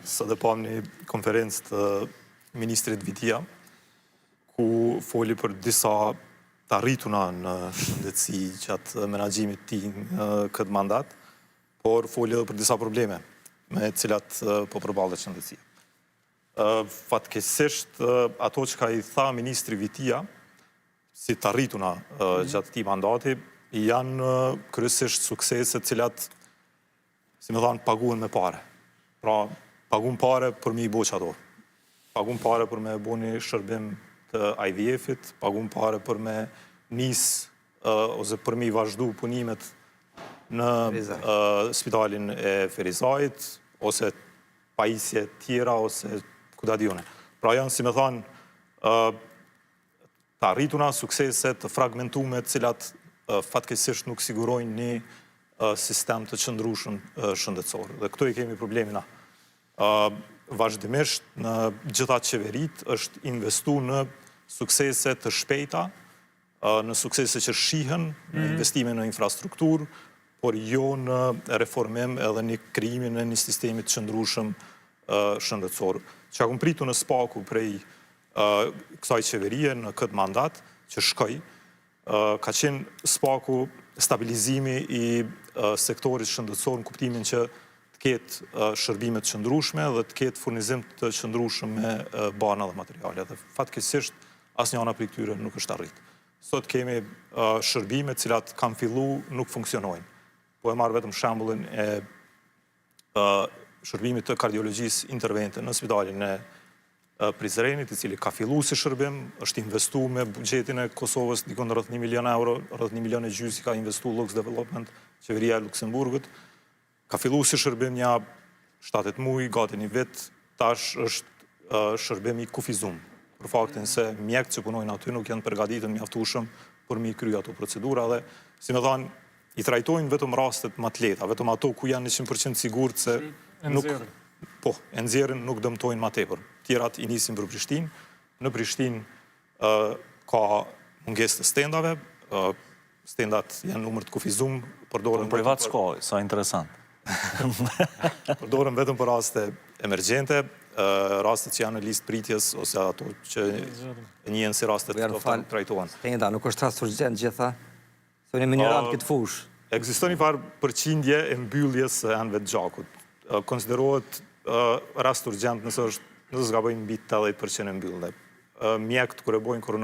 Sot e pamë një konferencë të ministrit Vitia, ku foli për disa të arrituna në shëndetësi gjatë menaxhimit të tij në këtë mandat, por foli edhe për disa probleme me të cilat po përballet shëndetësia. Fatkeqësisht, ato çka i tha ministri Vitia, si të arrituna gjatë këtij mandati, janë kryesisht suksese të cilat, si me thanë, paguhen me pare. Pra, paguhen pare për me i bo qato. Paguhen pare për me bo një shërbim të IVF-it, paguhen pare për me nis ose për me i vazhdu punimet në spitalin e Ferizajt, ose pajisje tjera, ose ku ta di unë. Pra janë, si me thanë, të arrituna, suksese të fragmentume, të cilat fatkeqësisht nuk sigurojnë një sistem të qëndrueshëm shëndetësor. Dhe këtu e kemi problemin na. Vazhdimisht në gjitha qeveritë është investu në suksese të shpejta, në suksese që shihen, në mhm. investime në infrastrukturë, por jo në reformim edhe në krijimin e një sistemi të qëndrueshëm shëndetësor. Çka kom pritu në s'paku prej kësaj qeverie në këtë mandat që shkoi, ka qenë s'paku stabilizimi i sektorit shëndetësor në kuptimin që të ketë shërbime të qëndrueshme dhe të ketë furnizim të qëndrueshëm me barna dhe materiale. Dhe fatkeqësisht asnjëna prej këtyre nuk është arrit. Sot kemi shërbime të cilat kanë fillu nuk funksionojnë. Po e marr vetëm shembullin e shërbimit të kardiologjisë intervente në spitalin e Prizrenit, i cili ka fillu si shërbim, është investu me buxhetin e Kosovës dikun rreth 1 milion euro, rreth 1 milion e gjysë ka investu Lux Development, qeveria e Luksemburgut. Ka fillu si shërbim nja 7-8 muaj, gati një vit, tash është shërbim i kufizum, për faktin se mjekët që punojnë aty nuk janë përgatitur mjaftueshëm për me i kry ato procedura dhe, si me thanë, i trajtojnë vetëm rastet më të lehta, vetëm ato ku janë 100% sigurt se nuk po, e nxjerrin, nuk dëmtojnë ma tepër. Tjerat i nisin për Prishtinë. Në Prishtinë ka mungesë të stendave, stendat janë numër të kufizum, përdoren po, privat s'ka, sa interesant. Përdoren vetëm për raste emergjente, rastet që janë në listë pritjes ose ato që njihen si raste të ftohta trajtohen. Stenda nuk është rast urgjent gjitha. Se unë jam injorant këtë fushë. Ekziston një farë përqindje e mbylljes së enëve të gjakut. Konsiderohet rast urgjent nëse është, nëse s'gaboj mbi 80% e mbyllne. Mjekët kur e bojnë koronografinë.